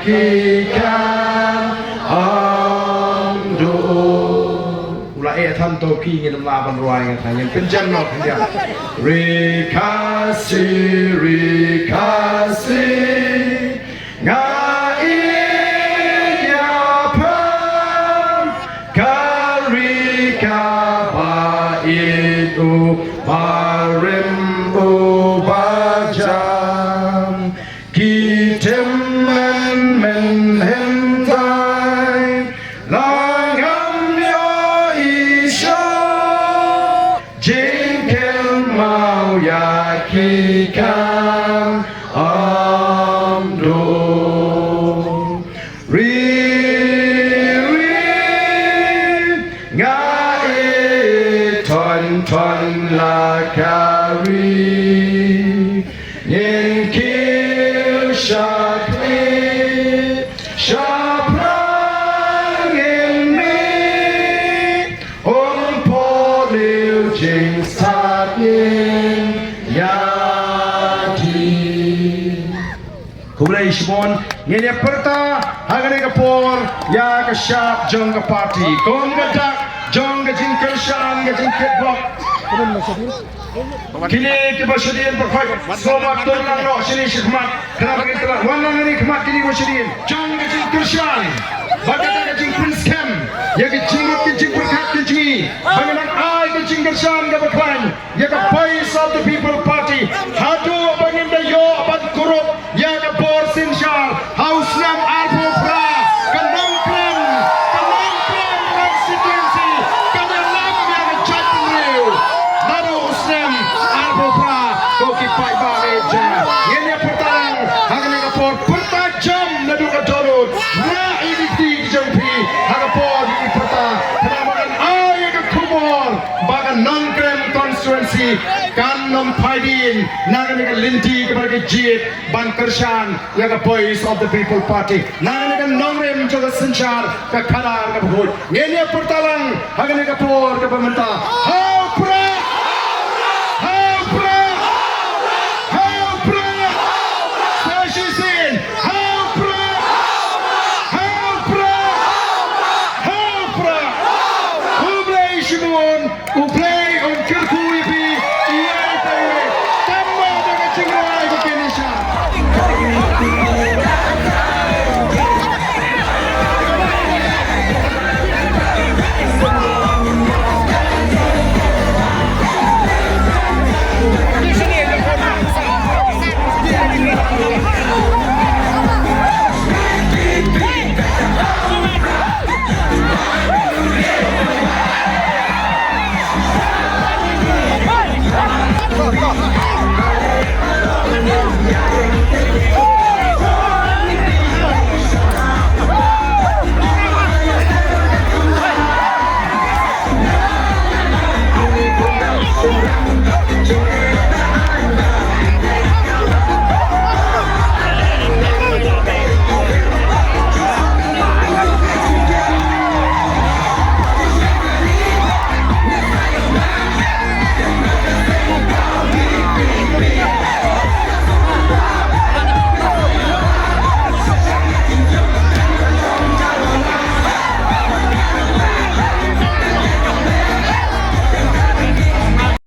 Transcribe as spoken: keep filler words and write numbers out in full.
Ki kan ong do. U la eh than to phi, ngin ym lah ban rwai, nga than ngin pynjem noh khyndiat. Ri Khasi, ri Khasi, nga ïeit ïa pha, ka ri kaba ïeit, u barim u bajam. Ki tim men men hyntai, la ngam ïohi shuh jingkynmaw ïa ki kan ong do. Ri, ri, nga ïeit thon thon la ka ri. Ngin kiew shakri, shaphrang ngin mih, um poi lei jingstad ngin ïa dih. Khublei shibun, ngin ïa pyrta ha kane ka por ïa ka shap jong ka party. Kum ka dak jong ka jingkyrshan, ka jingkitbok. Kine kiba shadien ba khot, sngewbha tur lang noh shane shakhmat. Khnang ba ngin ïa wan lang hangne khmat kine ba shadien. Jong ka jingkyrshan, bad kata ka jingpynskhem ïa ka jingmut ka jingpyrkhat ka jong ngi, ba ngin nang ai ka jingkyrshan kaba khlaiñ ïa ka Voice of the People Party haduh ba ngin da ïoh ban kurup ïa ka bor synshar ha u snem arphew phra. Ka Nongkrem, ka Nongkrem constituency kan ïalam ïa ka jaitbynriew naduh u snem arphew phra. Ko ki paidbah, ngin ïa pyrta lang ha kane ka por, pyrta jam naduh ka dohnud, rah ïa ki kti ki jong phi ha ka por ba ngi pyrta, khnang ba kan ai ïa ka khubor ba ka Nongkrem constituency kan ym phai dien na kane ka lynti kaba la ki jied ban kyrshan ïa ka Voice of the People Party, na kane ka nongrim jong ka synshar ka khadar kaba khuid. Ngin ïa pyrta lang ha kane ka por kaba mynta. Ha u Prime